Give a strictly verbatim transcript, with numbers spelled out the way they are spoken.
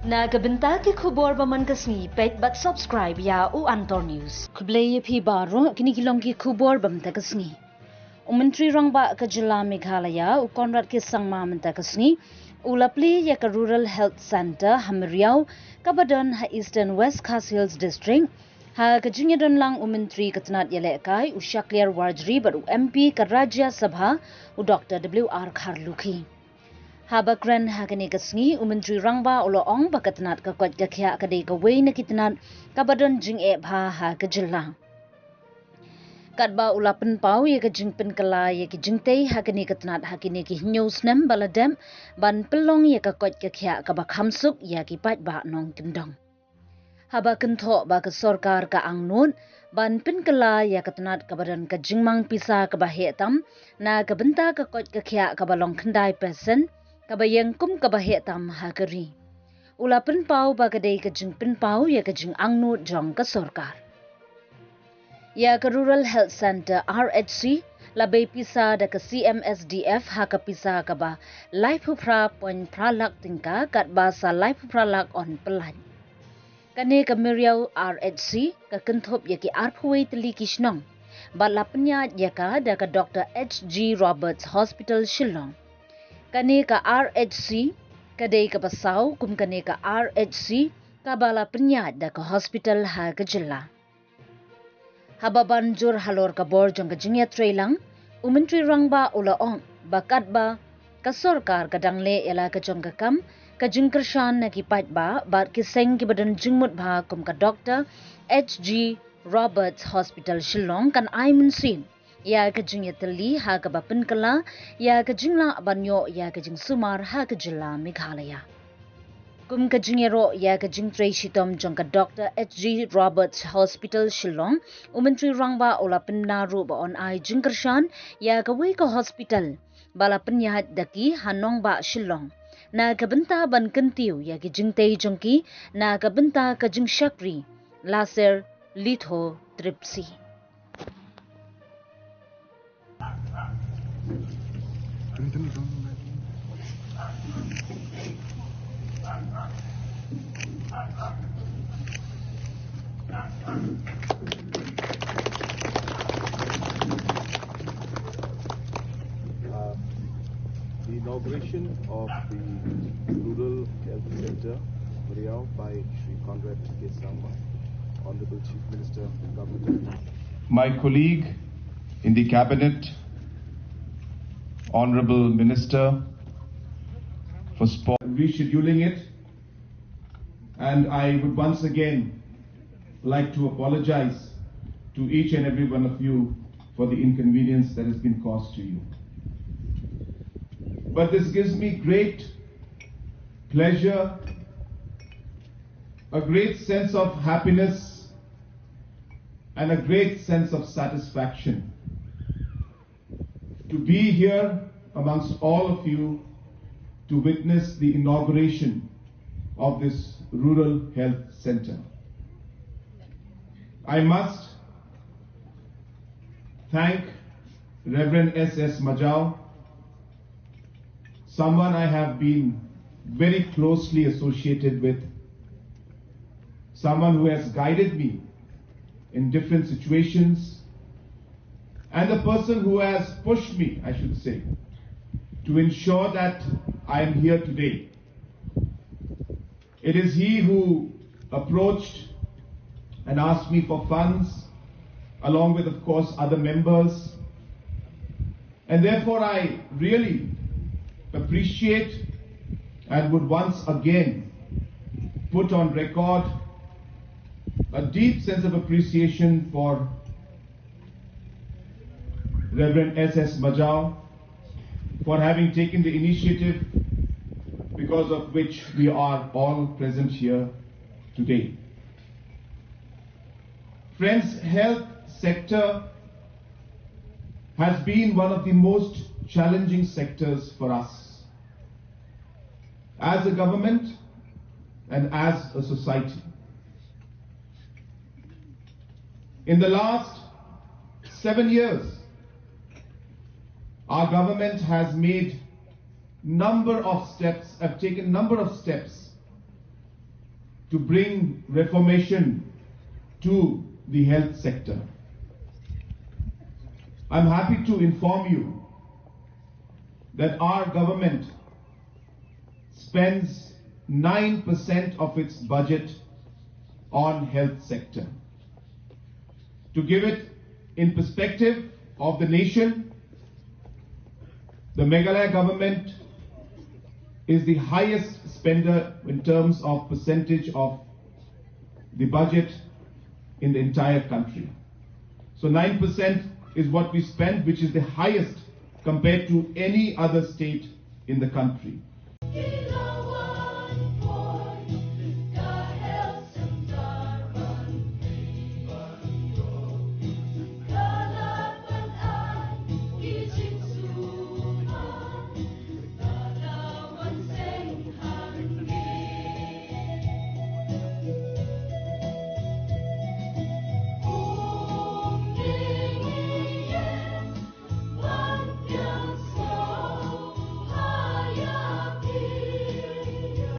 Na ka bynta ki khubor ba man ka sngi, peit bad subscribe ïa u Antor News. Khublei ïa phi baroh, kine ki long ki khubor ba mynta ka sngi. U Myntri Rangbah ka jylla Meghalaya, u Conrad K Sangma mynta ka sngi, u la plie ïa ka Rural Health Centre ha Mriaw, kaba don ha Eastern West Khasi Hills District, ha ka jingïadon lang u Myntri ka tnad ïalehkai, u Shakliar Warjri bad u M P ka Rajya Sabha, u Doctor W R Kharlukhi. Haba kren ha kane ka sngi, u Myntri Rangbah u la ong ba ka tnad ka koit ka khiah ka dei kawei na ki tnad kaba don jingeh bha ha ka jylla. Katba u la pynpaw ïa ka jingpynkylla ïa ki jingtei ha kane ka tnad ha kine ki hynñiew snem ba la dep, ban pynlong ïa ka koit ka khiah kaba kham suk ïa ki paidbah nongkyndong. Haba kynthoh ba ka sorkar ka angnud ban pynkylla ïa ka tnad kaba don ka jingmang pisa kaba heh tam, na ka bynta ka koit ka khiah kaba long khyndai percent, kaba ïeng kum kaba heh tam ha ka ri. U la pynpaw ba ka dei ka jingpynpaw ïa ka jingangnud jong ka sorkar. Ïa ka Rural Health Centre, R H C, la bei pisa da ka C M S D F ha ka pisa kaba laiphew phra point phra lak tyngka, katba sa laiphew phra lak yn pyllait. Kane ka Mriaw R H C ka kynthup ïa ki arphew wei tylli ki shnong, bad la pynïaid ïa ka da ka Doctor H G Roberts Hospital Shillong. Kane ka R H C ka dei kaba saw kum kane ka R H C kaba la pynïaid da ka hospital ha ka jylla. Haba ban jur halor ka bor jong ka jingïatreilang, u Myntri Rangbah u la ong ba katba ka sorkar ka dang leh ïa la ka jong ka kam, ka jingkyrshan na ki paidbah bad ki seng kiba don jingmut bha kum ka Doctor H G Roberts Hospital Shillong kan ai mynsiem ïa ka jingïatylli ha kaba pynkylla ïa ka jinglah ban ïoh ïa ka jingsumar ha ka jylla Meghalaya. Kum ka jingïaroh ïa ka jingtrei shitom jong ka Doctor H G Roberts Hospital Shillong, u Myntri Rangbah u la pynbna ruh ba yn ai jingkyrshan ïa kawei ka hospital ba la pynïaid da ki ha nongbah Shillong, na ka bynta ban kyntiew ïa ki jingtei jong ki na ka bynta ka jingshakri laser lithotripsy. Uh, the inauguration of the Rural Health Centre, Mriaw, by Shri Conrad K Sangma, Honorable Chief Minister, Government of India. My colleague in the cabinet, Honorable Minister for Sport, rescheduling it, and I would once again like to apologize to each and every one of you for the inconvenience that has been caused to you. But this gives me great pleasure, a great sense of happiness, and a great sense of satisfaction to be here amongst all of you to witness the inauguration of this Rural Health Centre. I must thank Reverend S S Majao, someone I have been very closely associated with, someone who has guided me in different situations, and the person who has pushed me, I should say, to ensure that I am here today. It is he who approached and asked me for funds, along with, of course, other members. And therefore, I really appreciate and would once again put on record a deep sense of appreciation for Reverend S S Majao for having taken the initiative because of which we are all present here today. Friends, health sector has been one of the most challenging sectors for us as a government and as a society. In the last seven years, our government has made number of steps, have taken number of steps to bring reformation to the health sector. I'm happy to inform you that our government spends nine percent of its budget on health sector. To give it in perspective of the nation, the Meghalaya government is the highest spender in terms of percentage of the budget in the entire country. So nine percent is what we spend, which is the highest compared to any other state in the country.